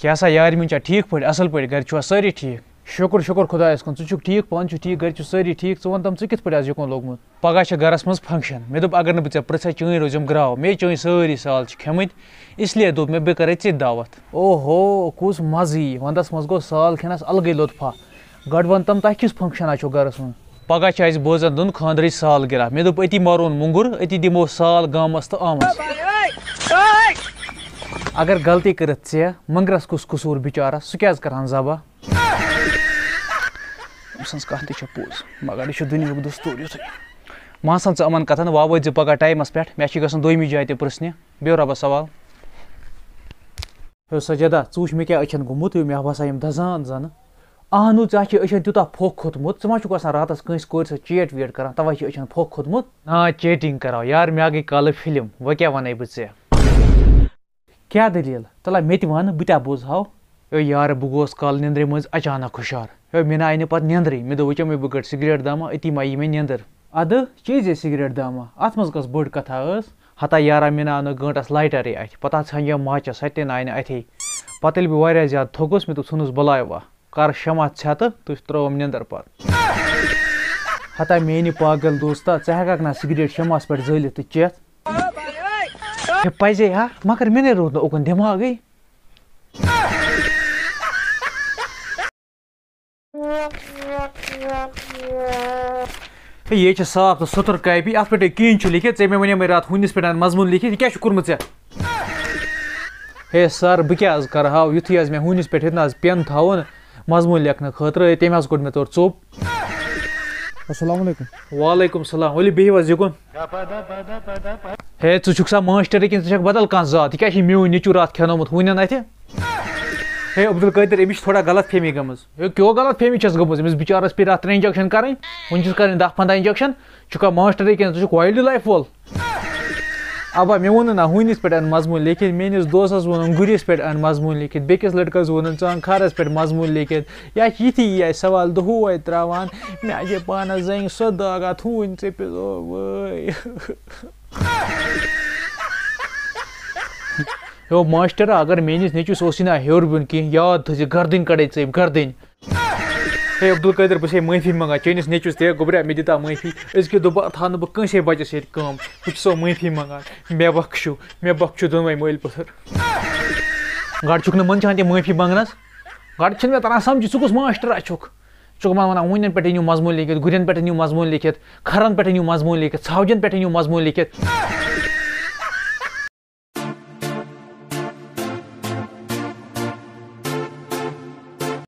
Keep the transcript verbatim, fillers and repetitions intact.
کیٛاہ سا یارِ میٛٲنۍ، چھا ٹھیٖک پٲٹھۍ، اَصٕل پٲٹھۍ، گَرِ چھُوا سٲری ٹھیٖک؟ شُکُر، شُکُر خۄدایَس کُن، ژٕ چھُکھ ٹھیٖک، پانہٕ چھُکھ ٹھیٖک، گَرِ چھُ سٲری ٹھیٖک؟ ژٕ وَن تَم، ژٕ کِتھ پٲٹھۍ آس یُکُن لوٚگمُت؟ پَگاہ چھےٚ گَرَس منٛز function۔ مےٚ دوٚپ، اگر نہٕ بہٕ ژےٚ پرٛژھے، چٲنۍ روزِم گرٛاو۔ مے چٲنۍ سٲری سال چھِ کھٮ۪مٕتۍ، اِسلیے دوٚپ مےٚ، بہٕ کَرَے ژےٚ تہِ دعوت۔ اوہو، کُس مَزٕ یی! وَندَس منٛز گوٚو سال کھٮ۪نَس اَلگٕے لُطفا۔ گۄڈٕ وَن تَم، تۄہہِ کِژھ function آ چھو گَرَس منٛز؟ پَگاہ چھِ اَسہِ بوزَن دیُن خانٛدرٕچ سالگِرہ۔ مےٚ دوٚپ، أتی مَرون مۄنٛگُر، أتی دِمو سال گامَس تہٕ آمَس۔ اگر غلطی کٔرٕتھ ژےٚ، مۄنٛگرَس کُس قصوٗر بِچارَس؟ سُہ کیٛازِ کَرٕہَن ذبح؟ أمۍ سٕنٛز کَتھ تہِ چھےٚ پوٚز، مگر یہِ چھُ دُنیاہُک دستوٗر یُتھُے۔ مان سا ژٕ یِمَن کَتھَن، وۄنۍ وٲتۍ زِ پَگاہ ٹایمَس پٮ۪ٹھ، مےٚ چھِ گژھُن دوٚیمہِ جایہِ تہِ پرٛژھنہِ۔ بیٚہو رۄبَس حوال۔ ہے سجدہ، ژٕ وٕچھ مےٚ کیٛاہ أچھَن گوٚمُت، یہِ مےٚ باسان یِم دَزان زَنہٕ۔ اَہنُو، ژےٚ چھِ أچھَن تیوٗتاہ پھۄکھ کھوٚتمُت، ژٕ ما چھُکھ آسان راتَس کٲنٛسہِ کورِ سۭتۍ چیٹ ویٹ کَران، تَوَے چھِ أچھَن پھۄکھ کھوٚتمُت؟ نا، چیٹِنٛگ کَرو یار، مےٚ ہا گٔے کالہٕ فِلم، وۄنۍ کیٛاہ وَنَے بہٕ ژےٚ؟ کیٛاہ دٔلیٖل؟ تَلہ مےٚ تہِ وَن، بہٕ تہِ ہا بوزہاو۔ ہے یارٕ، بہٕ گوس کالہٕ نیٚنٛدرِ منٛز اچانک ہُشار۔ ہے، مےٚ نہ آیہِ نہٕ پَتہٕ نیٚنٛدرٕے۔ مےٚ دوٚپ، وۄنۍ چٮ۪مَے بہٕ گۄڈٕ سِگریٹ دامہ، أتی ما یی مےٚ نیٚنٛدٕر۔ اَدٕ چیٚیہِ زِ سِگریٹ دامہ، اَتھ منٛز کۄس بٔڑ کَتھا ٲس؟ ہتا یارا، مےٚ نہ آو نہٕ گٲنٛٹَس لایٹَرٕے اَتھِ۔ پَتہٕ ہا ژھانٛجیو ماچَس، سۄ تہِ نہ آیہِ نہٕ اَتھے۔ پَتہٕ ییٚلہِ بہٕ واریاہ زیادٕ تھوٚکُس، مےٚ دوٚپ، ژھٕنُس بَلاے وَ، کَر شمع ژھٮ۪تہٕ تہٕ ترٛٲوٕم نیٚنٛدٕر پَتہٕ۔ ہتا میٛانہِ پاگل دوستا، ژٕ ہٮ۪کَکھ نہ سِگریٹ شمعَس پٮ۪ٹھ زٲلِتھ تہٕ چٮ۪تھ؟ ہے پَزے ہا، مگر مےٚ نے روٗد نہٕ اُکُن دٮ۪ماغٕے۔ ہے، یے چھِ صاف تہٕ سُتھٕر کاپی، اَتھ پٮ۪ٹھ ہے کِہیٖنۍ چھُ لیکھِتھ۔ ژےٚ مےٚ وَنے مےٚ راتھ ہوٗنِس پٮ۪ٹھ اَن مضموٗن لیکھِتھ، یہِ کیٛاہ چھُ کوٚرمُت ژےٚ؟ ہے سَر، بہٕ کیٛاہ حظ کَرٕ ہاو، یُتھُے حظ مےٚ ہوٗنِس پٮ۪ٹھ ہیوٚت نہ حظ پٮ۪ن تھاوُن مضموٗن لیکھنہٕ خٲطرٕ، ہے، تٔمۍ حظ کوٚڑ مےٚ تورٕ ژوٚپ۔ السلام علیکم۔ وعلیکم السلام، ؤلِو بِہِو حظ یُکُن۔ ہے، ژٕ چھُکھ سا ماسٹرٕے کِنہٕ ژٕ چھَکھ بدل کانٛہہ ذات؟ یہِ کیٛاہ چھِ میون نیٚچوٗ راتھ کھٮ۪نومُت ہوٗنٮ۪ن اَتھِ؟ ہے عبدالقٲدِر، أمِس چھِ تھوڑا غلط فہمی گٔمٕژ۔ ہے، کیٛاہ غلط فہمی چھَس گٔمٕژ؟ أمِس بِچارَس پیٚیہِ راتھ ترٛےٚ injection کَرٕنۍ، وٕنہِ چھِس کَرٕنۍ دَہ پنٛداہ injection۔ چھُکھا ماسٹرٕے کِنہٕ ژٕ چھُکھ wild life وول؟ اَبا، مےٚ ووٚنُن نا ہوٗنِس پٮ۪ٹھ اَن مضموٗن لیکھِتھ، میٛٲنِس دوستَس ووٚنُن گُرِس پٮ۪ٹھ اَن مضموٗن لیکھِتھ، بیٚکِس لٔڑکَس ووٚنُن ژٕ اَن کھارَس پٮ۪ٹھ مضموٗن لیکھِتھ۔ یا چھِ یِتھی یہِ اَسہِ سوال دۄہَے ترٛاوان، مےٚ اَجے پانَس زَنٛگہِ سۄ داغ اَتھ ہوٗنۍ ژٔپِس، او وٲے۔ ہیو ماسٹر، اگر میٛٲنِس نیٚچوِس اوسُے نا ہیوٚر بیوٚن کینٛہہ، یاد تھٲیزِ، گردٕنۍ کَڑے ژٔپۍ، گردٕنۍ۔ ہے عبدالقٲدِر، بہٕ چھُسے معٲفی منٛگان چٲنِس نیٚچوِس تہِ، گوٚبریا، مےٚ دِتا معٲفی۔ أزکہِ دۄہ بعد تھاو نہٕ بہٕ کٲنٛسے بَچَس ییٚتہِ کٲم۔ بہٕ چھُسو معٲفی منٛگان۔ مےٚ بخشِو، مےٚ بخشِو دۄنوَے مٲلۍ پٔتھٕر۔ گۄڈٕ چھُکھ نہٕ منٛدچھان تہِ معٲفی منٛگنَس۔ گۄڈٕ چھُنہٕ مےٚ تَران سَمجھی، ژٕ کُس ماسٹرا چھُکھ؟ ژٕ چھُکھ وَنان، وَنان، ہوٗنٮ۪ن پٮ۪ٹھ أنِو مضموٗن لیکھِتھ، گُرٮ۪ن پٮ۪ٹھ أنِو مضموٗن لیکھِتھ، کھَرَن پٮ۪ٹھ أنِو مضموٗن لیکھِتھ، ژھاوجَن پٮ۪ٹھ أنِو مضموٗن لیکھِتھ۔